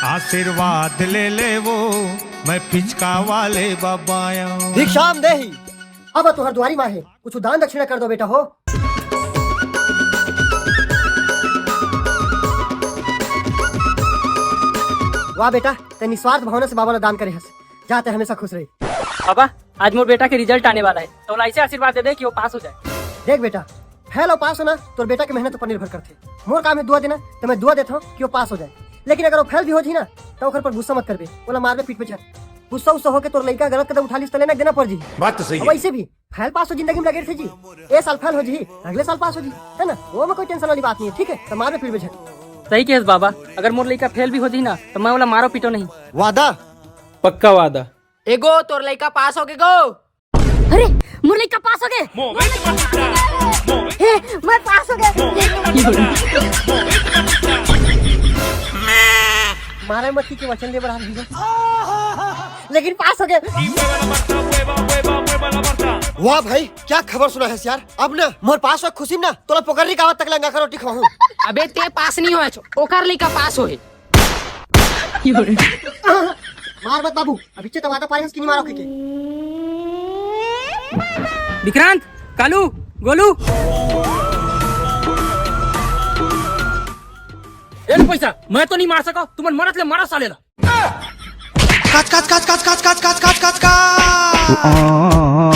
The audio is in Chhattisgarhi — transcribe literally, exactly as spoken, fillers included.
आशीर्वाद ले ले वो, मैं पिचका वाले बाबा आया। भिक्षाम देहि। अब तुहर दुआरी माहे, कुछ दान दक्षिणा कर दो बेटा हो। वाह बेटा, ते निस्वार्थ भावना से बाबा ला दान करे हस। जा, ते हमेशा खुश रही। बाबा, आज मोर बेटा के रिजल्ट आने वाला है, त ओला ऐसे आशीर्वाद दे दे कि वो पास हो जाए। देख बेटा, फेल अउ पास होना तोर बेटा के मेहनत ऊपर निर्भर करथे। मोर काम है दुआ देना, त मैं दुआ देथव कि वो पास हो जाए। लेकिन अगर वो फेल भी हो जही ना, त ओकर पर गुस्सा मत करबे, ओला मारबे पीठ पे झन। गुस्सा उस्सा होके तोर लइका गलत कदम उठा लिस त लेना देना पड़ जही। बात तो सही अब है। वैसे भी फेल पास तो जिंदगी में लगे रहिथे जी। ए साल फेल हो जही, अगले साल पास हो जही, है ना? वो में कोई टेंशन वाली बात नहीं है, ठीक है? त मारबे पीठ पे झन। सही कहेस बाबा, अगर मोर लइका फेल भी हो जही ना, त मैं ओला मारो पीटो नहीं। वादा? पक्का वादा। एगो तोर लइका पास हो गे गो। अरे, मोर लइका पास हो गे। हे, मैं पास हो गे। मारे मत की वचन ले बड़ा, लेकिन पास हो गे। वाह भाई, क्या खबर सुना है यार। अब ना मोर पास हो खुशी में ना तोला पोकरी कावत तक लंगा का रोटी खवाहूं। अबे ते पास नहीं होय, ओकर लइका पास होय। मार मत बाबू, अभी चेत वादा पारे हस कि नहीं मारो के। विक्रांत, कालू, गोलू। ए लो पैसा, मैं तो नहीं मार सका, तुमन मरत ले मारा साले ला। काच, काच, काच, काच, काच, काच, काच, काच, काच, काच।